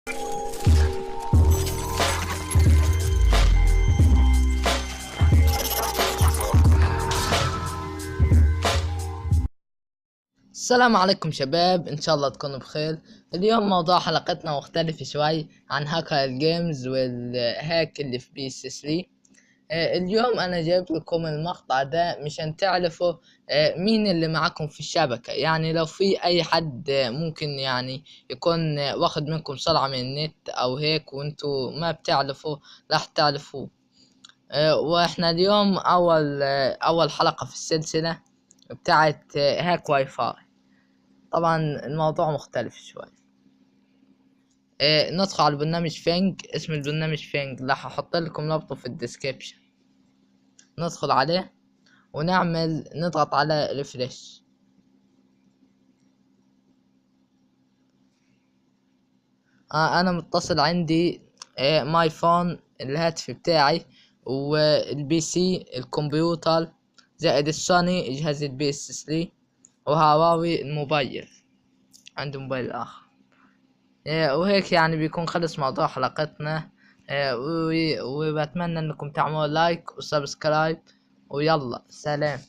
السلام عليكم شباب، ان شاء الله تكونوا بخير. اليوم موضوع حلقتنا مختلف شوي عن هاكر ال games وال hack اللي في PS 3. اليوم انا جايب لكم المقطع ده مشان تعرفوا مين اللي معاكم في الشبكة. يعني لو في اي حد ممكن يعني يكون واخد منكم سرعة من النت او هيك وانتوا ما بتعرفوا، راح تعرفوه. واحنا اليوم اول حلقة في السلسلة بتاعت hack WiFi. طبعا الموضوع مختلف شوي. ندخل على البرنامج Fing. اسم البرنامج Fing، راح احط لكم رابطه في ال description. ندخل عليه ونعمل نضغط على refresh. انا متصل عندي my phone الهاتف بتاعي، وال PC الكمبيوتر، زائد السوني جهاز ال PS 3، وهواوي الموبايل، عندي موبايل اخر. وهيك يعني بيكون خلص موضوع حلقتنا. وبتمنى انكم تعملوا like و subscribe، ويلا سلام.